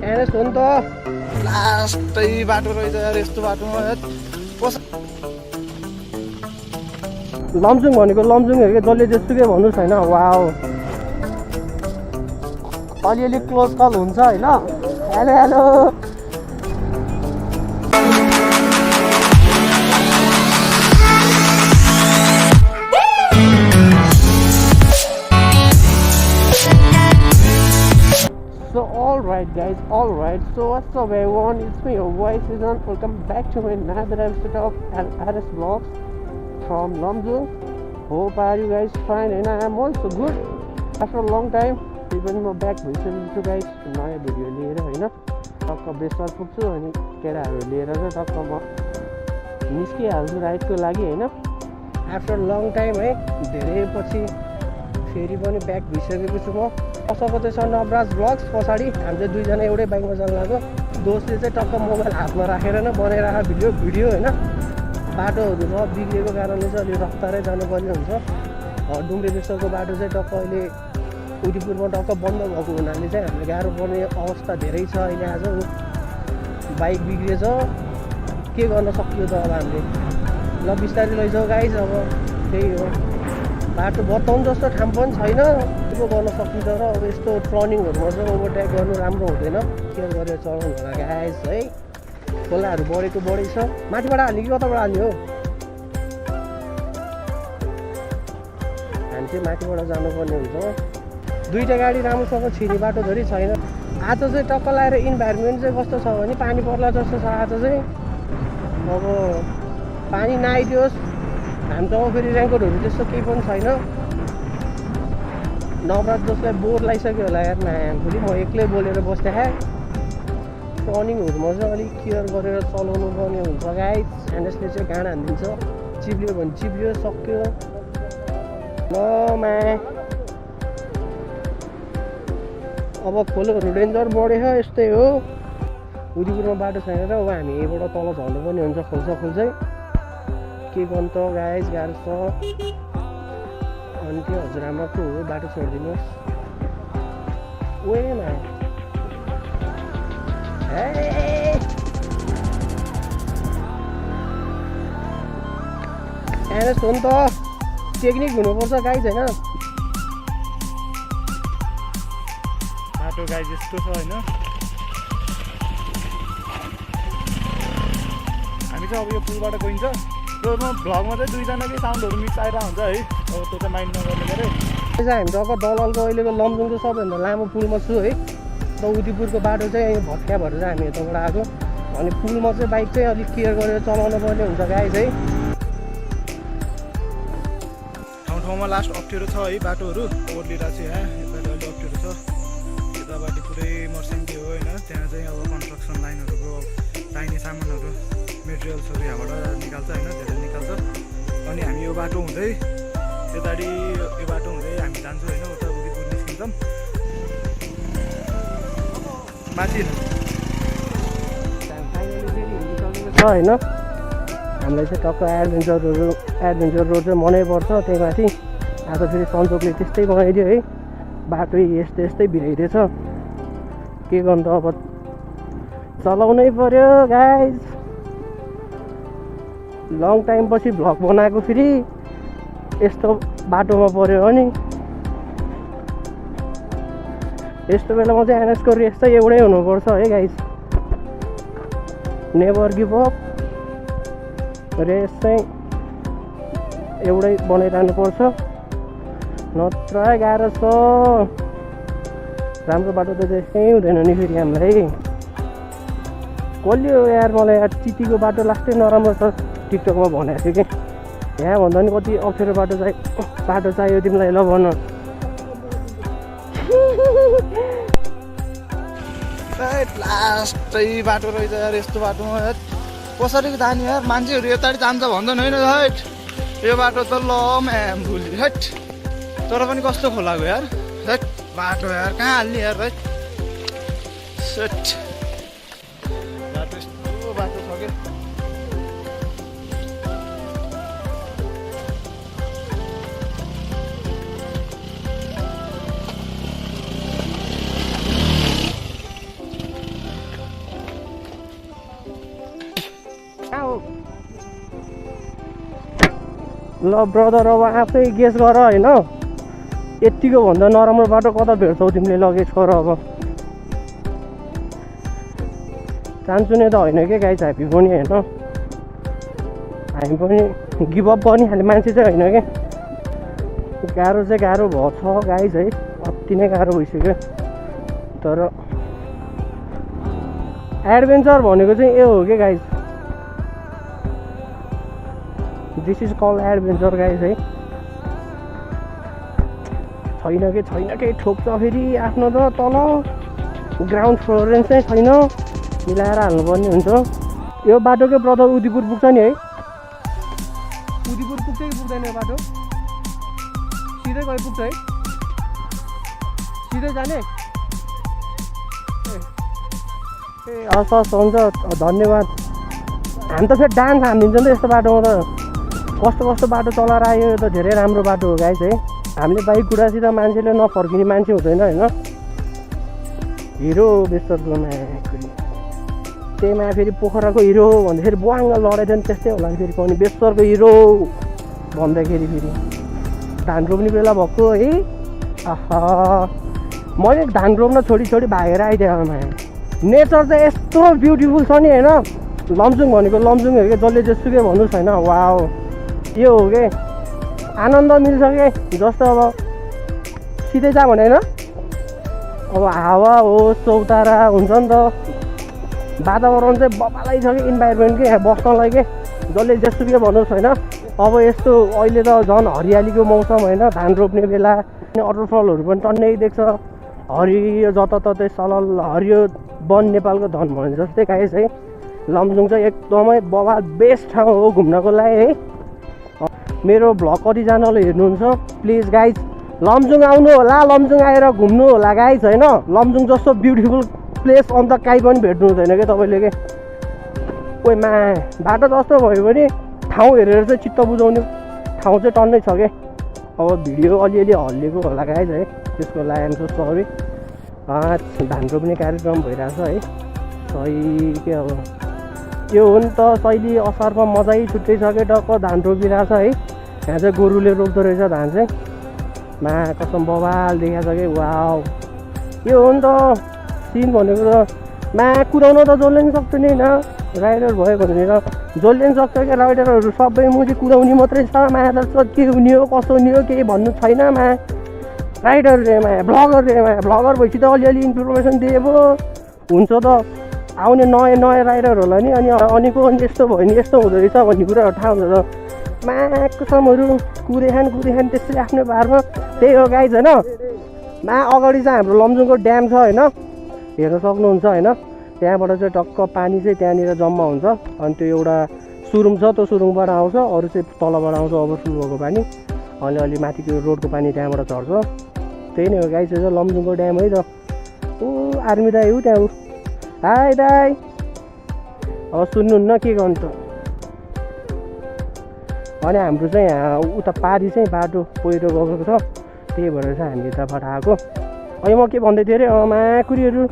NS हो नि त लास्टै बाटो रहेछ यार यस्तो बाटोमा लमजुङ भनेको लमजुङ हो कि जसले जेसुकै भन्नुहोस् होइन वाउ अलिअलि क्लोज कल हुन्छ होइन hello hello So alright guys, alright, so what's up everyone, it's me your voice Season. Welcome back to my another episode of LRS Vlogs from Lomjung. Hope are you guys fine and I am also good. After a long time, even more back भइसकेको guys नयाँ video लिएर होइन टक्क बेस्टर पुग्छु अनि केटाहरू लिएर चाहिँ टक्क म निस्किहाल्छु राइडको लागि होइन आफ्टर लङ टाइम है धेरै पछि फेरि पनि ब्याक भइसकेको छु म कसको चाहिँ छ नवराज ब्लग्स पछाडि हामी चाहिँ दुईजना एउटै बाइकमा जानु लाग्यो दोस्तले चाहिँ टक्क मोबाइल हातमा राखेर नै बनाइरहेको भिडियो होइन बाटोहरू न बिग्रेको कारणले चाहिँ अलिक रफ्तारै जानुपर्ने हुन्छ डुम्रे बेस्टरको बाटो चाहिँ टक्क अहिले उदयपुरमा टक्क बन्द भएको हुनाले चाहिँ हामीले गाह्रो पर्ने अवस्था धेरै छ अहिले आज बाइक बिग्रिएछ के गर्न सकियो त अब हामीले ल बिस्तारै लैजाऊ गाइज अब त्यही हो बाटो बताउनु जस्तो ठाउँ पनि छैन के गर्न सकिन्छ र अब यस्तो टर्निङहरूमा चाहिँ ओभरटेक गर्नु राम्रो हुँदैन केयर गरेर चलाउनु होला गाइज है खोलाहरू बढेको बढी छ माथिबाट हाल्ने कि कताबाट हाल्ने हो हामी चाहिँ माथिबाट जानुपर्ने हुन्छ दुईवटा गाडी राम्रोसँग छिर्ने बाटो धरि छैन आज चाहिँ टक्क लगाएर इन्भाइरोमेन्ट चाहिँ कस्तो छ भने पानी पर्ला जस्तो छ आज चाहिँ अब पानी नआइदियोस् हामीसँग फेरि रेनकोटहरू त्यस्तो केही पनि छैन नवरात जसलाई बोर लगाइसक्यो होला यार फेरि म एक्लै बोलेर बस्दै टर्निङहरूमा चाहिँ अलिक केयर गरेर चलाउनु पर्ने हुन्छ गाइज एनएसले चाहिँ गाडा हानिदिन्छ चिप्लियो भने चिप्लियो सक्यो ल मा अब खोलोहरू डेन्जर बढ्यो यस्तै हो उदयपुरमा बाटो छैन र अब हामी यहीँबाट तल झर्नु पनि हुन्छ खोल्छै के गर्नु त गाइज गाह्रो छ अनि त्यो हजुरआमाको हो बाटो छोडिदिनुहोस् ओएमा एनएस हो नि त टेक्निक हुनुपर्छ गाइज होइन बाटो गाइज यस्तो छ होइन हामी चाहिँ अब यो पुलबाट गइन्छ र भ्लगमा चाहिँ दुईजनाकै साउन्डहरू मिक्स आइरहेको हुन्छ है अब त्यो चाहिँ माइन्ड नगर्ने गरे चाहिँ हामी टक्क दलालको अहिलेको लमजुङको सबैभन्दा लामो पुलमा छु है र उदयपुरको बाटो चाहिँ भत्का भएर चाहिँ हामी यताबाट आएको अनि पुलमा चाहिँ बाइक चाहिँ अलिक केयर गरेर चलाउनु पर्ने हुन्छ गाइज है ठाउँमा लास्ट अप्ठ्यारो छ है बाटोहरू ओर्लिरहेको छ यहाँ यतापट्टि अलिक अप्ठ्यारो छ यतापट्टि पुरै मर्स्याङ्की हो होइन त्यहाँ चाहिँ अब कन्स्ट्रक्सन लाइनहरूको चाहिने सामानहरू मेटेरियल्सहरू यहाँबाट निकाल्छ होइन धेरै निकाल्छ अनि हामी यो बाटो हुँदै यतापट्टि यो बाटो हुँदै हामी जान्छौँ होइन उता उदयपुर निस्किन्छौँ माथि होइन हामीलाई चाहिँ टक्क एडभेन्चर रोड चाहिँ मनैपर्छ त्यही माथि आज फेरि सन्चोकले त्यस्तै बनाइदियो है बाटो यस्तै भिराइदिएछ के गर्नु त अब चलाउनै पर्यो गाइज लङ टाइम पछि भ्लग बनाएको फेरि यस्तो बाटोमा पऱ्यो अनि यस्तो बेलामा चाहिँ एनएसको रेस चाहिँ एउटै हुनुपर्छ है guys never give up race चाहिँ एउटै बनाइरहनुपर्छ नत्र गाह्रो छ राम्रो बाटो त त्यस्तै हुँदैन नि फेरि हामीलाई कसले हो यार मलाई यार चिटीको बाटो लास्टै नराम्रो छ टिकटकमा भनेको थियो कि यहाँ भन्दा नि कति अप्ठ्यारो बाटो चाहियो तिमीलाई ल भन लास्टै बाटो रहेछ यार यस्तो बाटोमा कसरी जाने यार मान्छेहरू यतापट्टि जान्छ भन्दैन होइन हट यो बाटो त ल म्याम भुलि हट तर पनि कस्तो खोलाको यार हट बाटो यार कहाँ हाल्ने यार है सेट बाटो यस्तो बाटो छ क्या ल ब्रदर अब आफै गेस गर होइन यतिको भन्दा नराम्रो बाटो कता भेट्छौ तिमीले ल गेस गर अब चान्चुने त होइन कि गाइज हामी पनि होइन हामी पनि गिभअप गर्ने खाले मान्छे चाहिँ होइन क्या गाह्रो चाहिँ गाह्रो भएछ गाइज है अति नै गाह्रो भइसक्यो तर एडभेन्चर भनेको चाहिँ यो हो कि guys this is call adventure guys है छैन कि ठोक्छ फेरि आफ्नो त तल ग्राउन्ड फ्लोरेन्स चाहिँ छैन मिलाएर हाल्नुपर्ने हुन्छ यो बाटोकै ब्रदर उदिपुर पुग्छ नि है उदिपुर पुग्छ कि पुग्दैन यो बाटो सिधै गए पुग्छ है सिधै जाने ए हस् हुन्छ धन्यवाद हामी त फेरि डान्स हानिदिन्छ नि त यस्तो बाटोमा त कस्तो बाटो चलाएर आयो यो त धेरै राम्रो बाटो हो गाइस है हामीले बाइक कुदासित मान्छेले नफर्किने मान्छे हुँदैन होइन हिरो बेस्तरकोमा त्यहीमा फेरि पोखराको हिरो भन्दाखेरि बुवाङ्ग लडाइदियो नि त्यस्तै होला फेरि पाउने बेस्तरको हिरो भन्दाखेरि फेरि धान रोप्ने बेला भएको है आहा मैले धान रोप्न छोडी भागेर आइदिएँ नेचर चाहिँ यस्तो ब्युटिफुल छ नि होइन लमजुङ भनेको लमजुङहरू के जसले जेसुकै भन्नुहोस् होइन वाउ यो हो कि आनन्द मिल्छ कि जस्तो अब सिधै जा भने होइन अब हावा होस् चौतारा हुन्छ नि त वातावरण चाहिँ बबालै छ कि इन्भाइरोमेन्ट के बस्नलाई के जसले जेसुकै भन्नुहोस् होइन अब यस्तो अहिले त झन् हरियालीको मौसम होइन धान रोप्ने बेला अटरफलहरू पनि टन्नै देख्छ हरियो जताततै सलल हरियो वन नेपालको धन भने जस्तै गाइस है लमजुङ चाहिँ एकदमै बवाल बेस्ट ठाउँ हो घुम्नको लागि है मेरो भ्लग कतिजनाले हेर्नुहुन्छ प्लिज गाइज लमजुङ आउनु होला लमजुङ आएर घुम्नु होला गाइज होइन लमजुङ जस्तो ब्युटिफुल प्लेस अन्त काहीँ पनि भेट्नु हुँदैन क्या तपाईँले के कोहीमा बाटो जस्तो भयो भने ठाउँ हेरेर चाहिँ चित्त बुझाउने ठाउँ चाहिँ टन्नै छ क्या अब भिडियो अलिअलि हल्लिएको होला गाइज है त्यसको लागि आइएम सो सरी धान रोप्ने कार्यक्रम भइरहेछ है सही के अब यो हो नि त शैली असारमा मजै छुट्टै छ कि टक्क धान रोपिरहेछ है यहाँ चाहिँ गोरुले रोप्दो रहेछ धान चाहिँ मा कसम बवाल देखाएको छ कि वाउ यो हो नि त सिन भनेको त मा कुदाउन त जसले पनि सक्छ नि होइन राइडर भयो भनेर जसले पनि सक्छ क्या राइडरहरू सबै म चाहिँ कुदाउने मात्रै छ मा त के हुने हो कसो हुने हो केही भन्नु छैन मा राइडर रे मा भ्लगर भएपछि त अलिअलि इन्फर्मेसन दिए पो हुन्छ त आउने नयाँ राइडरहरूलाई नि अनिको यस्तो भयो नि यस्तो हुँदो रहेछ भन्ने कुराहरू थाहा हुन्छ त मा कसमहरू कुदेखान त्यसरी आफ्नो भारमा त्यही हो गाइज होइन मा अगाडि चाहिँ हाम्रो लमजुङको ड्याम छ होइन हेर्न सक्नुहुन्छ होइन त्यहाँबाट चाहिँ टक्क पानी चाहिँ त्यहाँनिर जम्मा हुन्छ अनि त्यो एउटा सुरुङ छ त्यो सुरुङबाट आउँछ अरू चाहिँ तलबाट आउँछ ओभरफ्लो भएको पानी अलि माथिको रोडको पानी त्यहाँबाट झर्छ त्यही नै हो गाइज चाहिँ लमजुङको ड्याम है त ऊ आर्मी दाई हो त्यहाँ हाई दाई अब सुन्नुहुन्न के गर्नु त अनि हाम्रो चाहिँ यहाँ उता पारी चाहिँ बाटो पहिरो गएको छ त्यही भएर चाहिँ हामी यताबाट आएको अनि म के भन्दै थिएँ अरे माकुरीहरू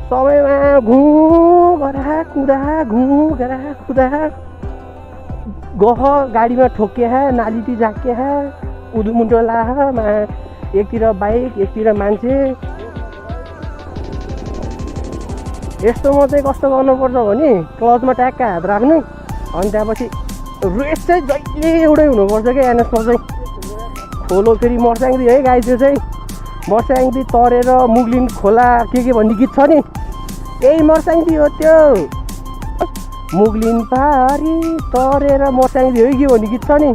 सबैमा घुँ गरा कुदा गह गाडीमा ठोक्या नालीटी झाक्या उदुमुन्टो लामा एकतिर बाइक एकतिर मान्छे यस्तोमा चाहिँ कस्तो गर्नुपर्छ भने क्लचमा ट्याक्क हात राख्नु अनि त्यहाँपछि रेस चाहिँ जहिले एउटै हुनुपर्छ क्या एनएसमा चाहिँ खोलो फेरि मर्स्याङदी है गाई त्यो चाहिँ मर्स्याङदी तरेर मुग्लिन खोला के भन्ने गीत छ नि यही मर्स्याङदी हो त्यो मुग्लिन पारी तरेर मर्स्याङदी हो कि भन्ने गीत छ नि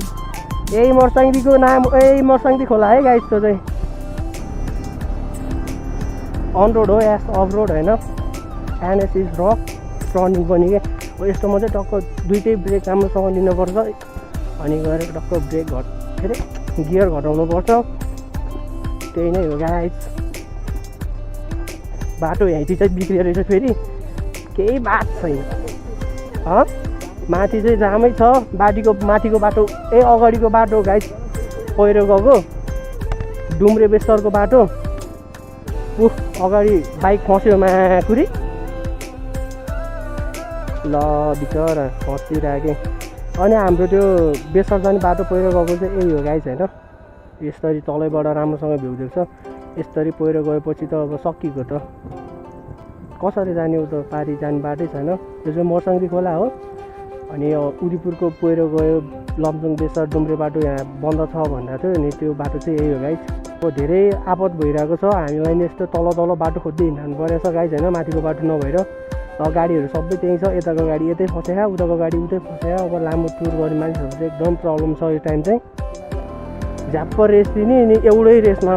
यही मर्स्याङदीको नाम यही मर्स्याङदी खोला है गाई त्यो चाहिँ अन रोड हो एस अफ रोड होइन एनएस इज रक टर्निङ पनि क्या हो यस्तोमा चाहिँ टक्क दुइटै ब्रेक राम्रोसँग लिनुपर्छ अनि गएर टक्क ब्रेक के अरे गियर घटाउनुपर्छ त्यही नै हो गाइस बाटो यहीँति चाहिँ बिग्रियो रहेछ फेरि केही बात छैन माथि चाहिँ जामै छ माथिको बाटो अगाडिको बाटो गाइस पहिरो गएको डुम्रे बेस्तरको बाटो अगाडि बाइक फस्यो माकुरी ल बिचरा फसिरहेको अनि हाम्रो त्यो बेसर जाने बाटो पहिरो गएको चाहिँ यही हो गाइस होइन। यसरी तलैबाट राम्रोसँग भ्यू देख्छ। यसरी पहिरो गएपछि त अब सकिएको त। कसरी जाने उता पारी जाने बाटै छैन। यो चाहिँ मर्साङ्गी खोला हो। अनि उदिपुरको पहिरो गयो लमजुङ बेसर डुम्रे बाटो यहाँ बन्द छ भन्दा थियो नि, त्यो बाटो चाहिँ यही हो गाइस। अब धेरै आपद भइरहेको छ, हामीलाई नि यस्तो तल तल बाटो खोज्दै हिँड्नु परेछ गाइस होइन, माथिको बाटो नभएर। गाडीहरू सबै त्यहीँ छ, यताको गाडी यतै फस्या, उताको गाडी उतै फस्या। अब लामो टुर गर्ने मानिसहरू चाहिँ एकदम प्रब्लम छ यो टाइम चाहिँ। झ्याप्प रेस दिने नि एउटै रेसमा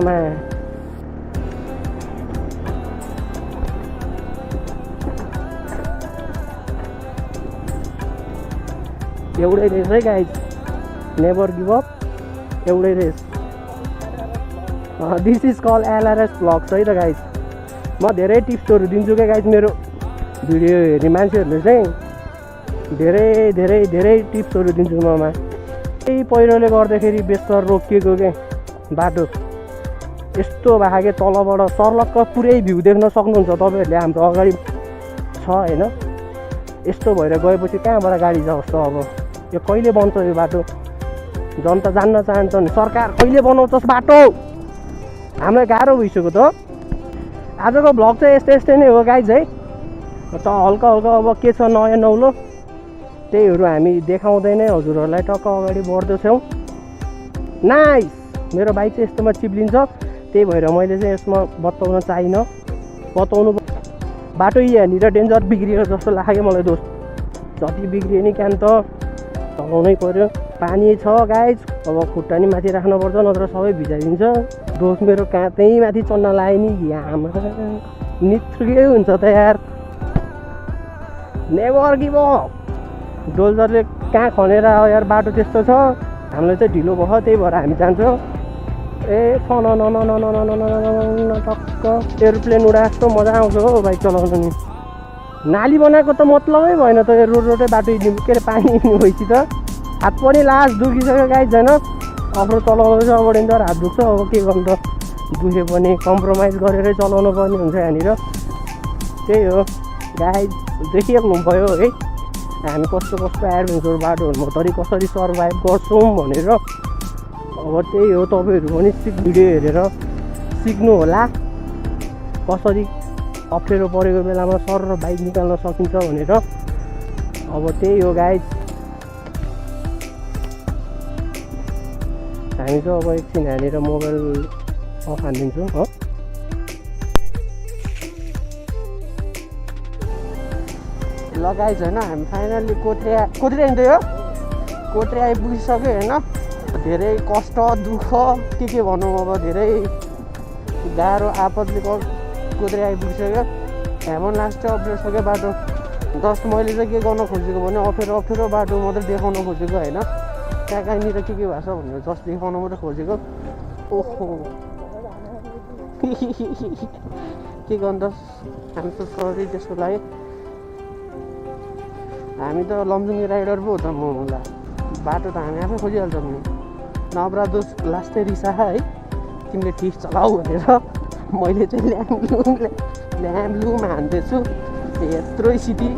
एउटै रेस है गाइस, नेभर गिभ अप, एउटै race. This is call LRS blogs है त गाइस। म धेरै टिप्सहरू दिन्छु क्या गाइस, मेरो भिडियो हेर्ने मान्छेहरूले चाहिँ धेरै धेरै धेरै टिप्सहरू दिन्छु ममा। त्यही पहिरोले गर्दाखेरि बेसर रोकिएको के बाटो यस्तो भएको के तलबाट सर्लक्क पुरै भ्यू देख्न सक्नुहुन्छ तपाईँहरूले। हाम्रो अगाडि छ होइन, यस्तो भएर गएपछि कहाँबाट गाडी जाओस् त। अब यो कहिले बन्छ यो बाटो, जनता जान्न चाहन्छन्, सरकार कहिले बनाउँछस् बाटो, हामीलाई गाह्रो भइसक्यो त। आजको भ्लग चाहिँ यस्तै नै हो गाइज है। त हल्का हल्का अब के छ नयाँ नौलो त्यहीहरू हामी देखाउँदै नै हजुरहरूलाई टक्क अगाडि बढ्दैछौँ। नाइस, मेरो बाइक चाहिँ यस्तोमा चिप्लिन्छ, त्यही भएर मैले चाहिँ यसमा बताउन चाहिनँ। बताउनु बाटो यहाँनिर डेन्जर बिग्रियो जस्तो लाग्यो मलाई दोस्त। जति बिग्रियो नि क्यान त चलाउनै पऱ्यो। पानी छ गाइज, अब खुट्टा नि माथि राख्नुपर्छ नत्र सबै भिजाइदिन्छ। दोस्त मेरो कहाँ त्यहीँ माथि चढ्न लाग्यो नि, यहाँ नित्रुकै हुन्छ त यार। Never give up. डोल्जरले कहाँ खनेर यार, बाटो त्यस्तो छ, हामीलाई चाहिँ ढिलो भयो त्यही भएर हामी जान्छौँ। ए टक्क एरोप्लेन उडा जस्तो मजा आउँछ हो बाइक चलाउनु नि। नाली बनाएको त मतलबै भएन त, यो रोडै बाटो के अरे पानी भएपछि त हात पनि लास्ट दुखिसक्यो गाइज होइन। अफ्रो चलाउनु चाहिँ अब डेन्जर हात दुख्छ, अब के गर्नु त, दुख्यो भने कम्प्रोमाइज गरेरै चलाउनु पर्ने हुन्छ यहाँनिर। त्यही हो गाइज, देखिहाल्नु भयो है हामी कस्तो कस्तो एडभेन्चर बाटोहरूमा तरी कसरी सर्भाइभ गर्छौँ भनेर। अब त्यही हो, तपाईँहरू पनि भिडियो हेरेर सिक्नु होला कसरी अप्ठ्यारो परेको बेलामा सर र बाइक निकाल्न सकिन्छ भनेर। अब त्यही हो गाइज, हामी चाहिँ अब एकछिन यहाँनिर मोबाइल अफ हानिदिन्छौँ हो। ल गाइज होइन, हामी फाइनल्ली कोत्रे हिँड्दै हो, कोत्रे आइपुगिसक्यो होइन। धेरै कष्ट दुःख के भनौँ, अब धेरै गाह्रो आपतले कोत्रे आइपुगिसक्यो। हेमन लास्ट अप्ठ्यारो बाटो। जस्ट मैले चाहिँ के गर्न खोजेको भने अप्ठ्यारो बाटो मात्रै देखाउन खोजेको होइन, कहाँनिर के भएको छ भनेर जस्ट देखाउन मात्रै खोजेको। ओहो के गर्नु त, हामी त सरी त्यस्तो लाग्यो। हामी त लमजुङे राइडर पो हो त म, होला बाटो त हामी आफै खोजिहाल्छौँ नि। नब्रा दोस्त लास्टै रिसा है तिमीले ठिक चलाऊ भनेर मैले चाहिँ ल्याम्लुम हान्दैछु। यत्रै सिटी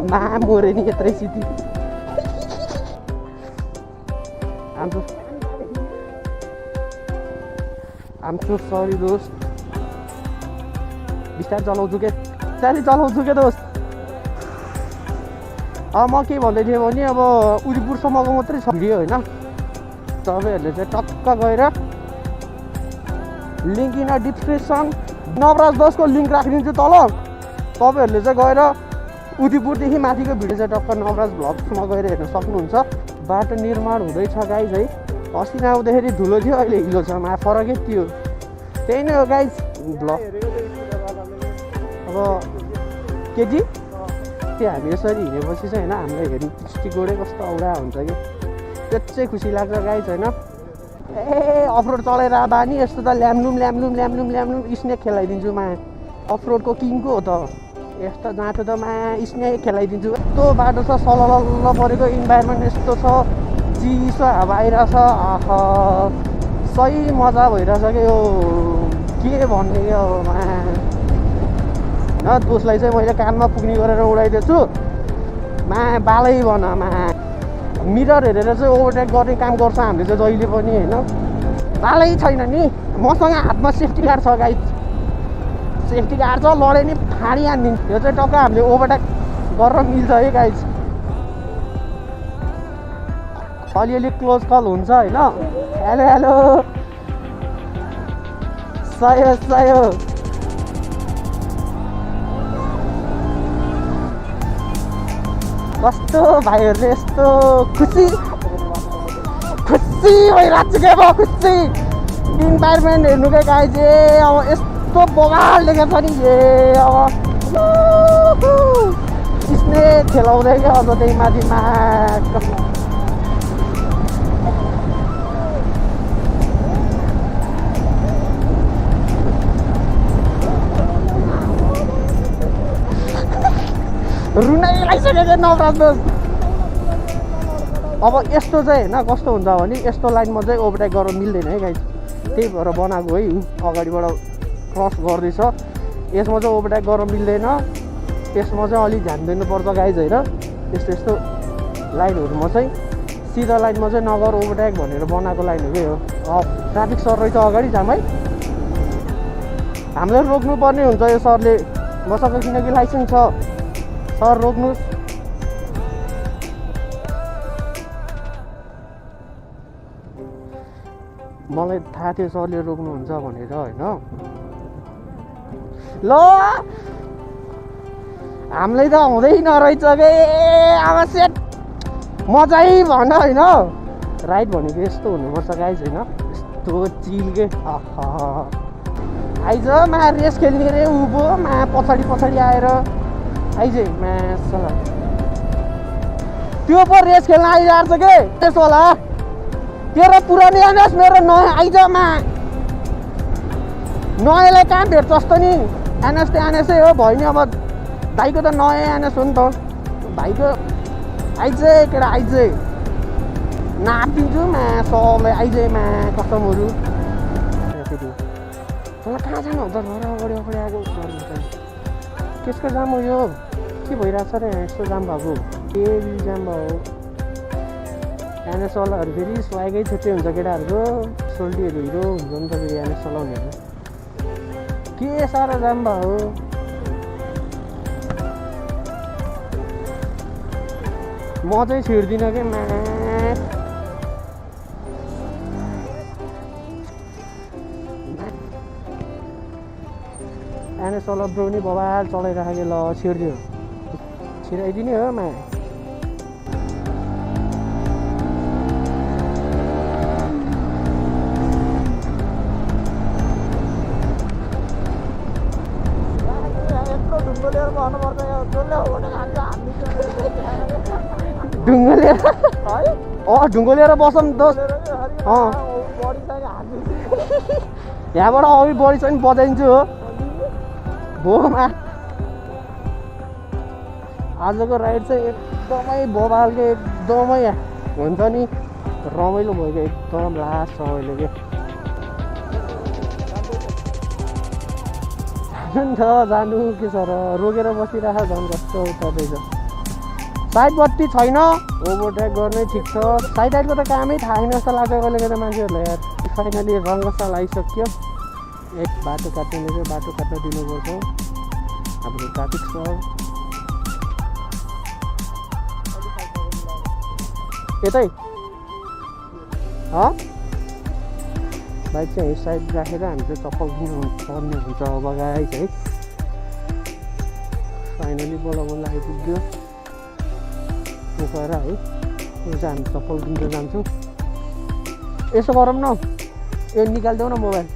मऱ्यो नि, यत्रै सिटी। आम सो सरी दोस्त, बिस्तारै चलाउँछु क्या, बिस्तारै चलाउँछु क्या दोस्त। म के भन्दै थिएँ भने अब उदिपुरसम्मको मात्रै छ भिडियो होइन। तपाईँहरूले चाहिँ टक्क गएर लिङ्क इन डिस्क्रिप्सन नवराज दोस्तको लिङ्क राखिदिन्छु तल। तपाईँहरूले चाहिँ गएर उदिपुरदेखि माथिको भिडियो चाहिँ टक्क नवराज भ्लग्समा गएर हेर्न सक्नुहुन्छ। बाटो निर्माण हुँदैछ गाइज है। अस्ति आउँदाखेरि धुलो थियो, अहिले हिलो छ, फरकै थियो। त्यही नै हो गाइज भ्लग। अब केजी त्यो हामी यसरी हिँडेपछि चाहिँ होइन, हामीलाई हेर्ने दृष्टिकोणै कस्तो औडा हुन्छ कि, त्यो चाहिँ खुसी लाग्छ गाइज होइन। ए अफरोड चलाएर बानी यस्तो त ल्याम्लुम स्नेक खेलाइदिन्छु मा। अफरोडको किङको हो त यस्तो जाँटो त मा, स्नेक खेलाइदिन्छु। यस्तो बाटो छ, सलल परेको इन्भाइरोमेन्ट यस्तो छ, चिसो हावा आइरहेछ। सही मजा भइरहेछ क्या यो, के भन्ने क्या अब मा। न दोस्लाई चाहिँ मैले कानमा पुग्ने गरेर उडाइदिएछु मा, बालै बन मा। मिरर हेरेर चाहिँ ओभरटेक गर्ने काम गर्छ हामीले चाहिँ जहिले पनि होइन। तालै छैन नि, मसँग हातमा सेफ्टी गार्ड छ गाइज, सेफ्टी गार्ड छ, लडे नि फाडी हानिदिन्छ। यो चाहिँ टक्क हामीले ओभरटेक गरेर मिल्छ है गाइज। अलिअलि क्लोज कल हुन्छ होइन। हेलो हेलो सयो सयो कस्तो भाइहरूले यस्तो खुसी भइरहेको छु क्या म, खुसी इन्भाइरोमेन्ट हेर्नुकै गाइज। अब यस्तो बगाल देखेको छ नि अब स्नेक खेलाउँदै क्या अब त्यही माथिमा रुनै लागिसकेको नवराज। अब यस्तो चाहिँ होइन कस्तो हुन्छ भने यस्तो लाइनमा चाहिँ ओभरटेक गरेर मिल्दैन है गाइज, त्यही भएर बनाएको है। अगाडिबाट क्रस गर्दैछ, यसमा चाहिँ ओभरटेक गरेर मिल्दैन, यसमा चाहिँ अलिक ध्यान दिनुपर्छ गाइज होइन। यस्तो यस्तो लाइनहरूमा चाहिँ सिधा लाइनमा चाहिँ नगर ओभरटेक भनेर बनाएको लाइन हो कि हो। ट्राफिक सर रहेछ अगाडि जाम है, हामीले रोक्नुपर्ने हुन्छ यो सरले मसँग, किनकि लाइसेन्स छ। सर रोक्नुहोस्। मलाई थाहा थियो सरले रोक्नुहुन्छ भनेर होइन। ल हामीलाई त हुँदैन रहेछ के आवश्यक मजै भन होइन। राइट भनेको यस्तो हुनुपर्छ गाइज होइन, यस्तो चिल के आइज मा रेस खेल्ने रे उभो मा पछाडि पछाडि आएर आइज मासला त्यो पो रेस खेल्न आइरहेको छ के त्यसो होला। तेरो पुरानो एनएस मेरो नयाँ आइज मा नयाँलाई कहाँ भेट्छ जस्तो नि। एनएस त एनएसै हो भयो नि, अब भाइको त नयाँ एनएस हो नि त भाइको। आइज केटा आइज नापिदिन्छु मा सबलाई आइज मा कस्टमरहरू। कहाँ जानु हुन्छ घर अगाडि अगाडि आएको त्यसको जाम हो यो के भइरहेछ र यस्तो जाम भएको के जाम भयो। एनएसवालाहरू फेरि स्वागै छुट्टै हुन्छ केटाहरूको, सोल्टीहरू हिरो हुन्छ नि त फेरि एनएस चलाउनेहरू। के साह्रो जाम भयो म चाहिँ छिर्दिनँ कि मा। एनएसवाला ब्रोनी बबाल चलाइराखेको ल छिर्दियो छिराइदिने हो मा। ढुङ्गो लिएर ढुङ्गो लिएर बसौँ दोस्त। यहाँबाट अघि बढी छ नि बजाइदिन्छु हो भोमा। आजको राइड चाहिँ एकदमै बबालको एकदमै हुन्छ नि रमाइलो भएको एकदम लास्ट छ अहिले के। जानु छ जानु के छ र रोकेर बसिरहेको झन् कस्तो उतार्दैछ। साइड बत्ती छैन ओभरटेक गर्नै ठिक छ। साइड राइडको त कामै थाहा छैन जस्तो लाग्छ कहिले कहिले मान्छेहरूलाई यार। फाइनली रङ्गशाला आइसक्यो। एक बाटो काट्ने चाहिँ बाटो काट्न दिनुपर्छ हाम्रो ट्राफिक सर। यतै बाइक चाहिँ साइड राखेर हामी चाहिँ चप्पल किन्नु पर्ने हुन्छ अब गाइस है। फाइनली बल्ल बल्ल आइपुग्यो उकाएर है। यो चाहिँ हामी चप्पल किन्न जान्छौँ। यसो गरौँ न, यो निकालिदेऊ न मोबाइल।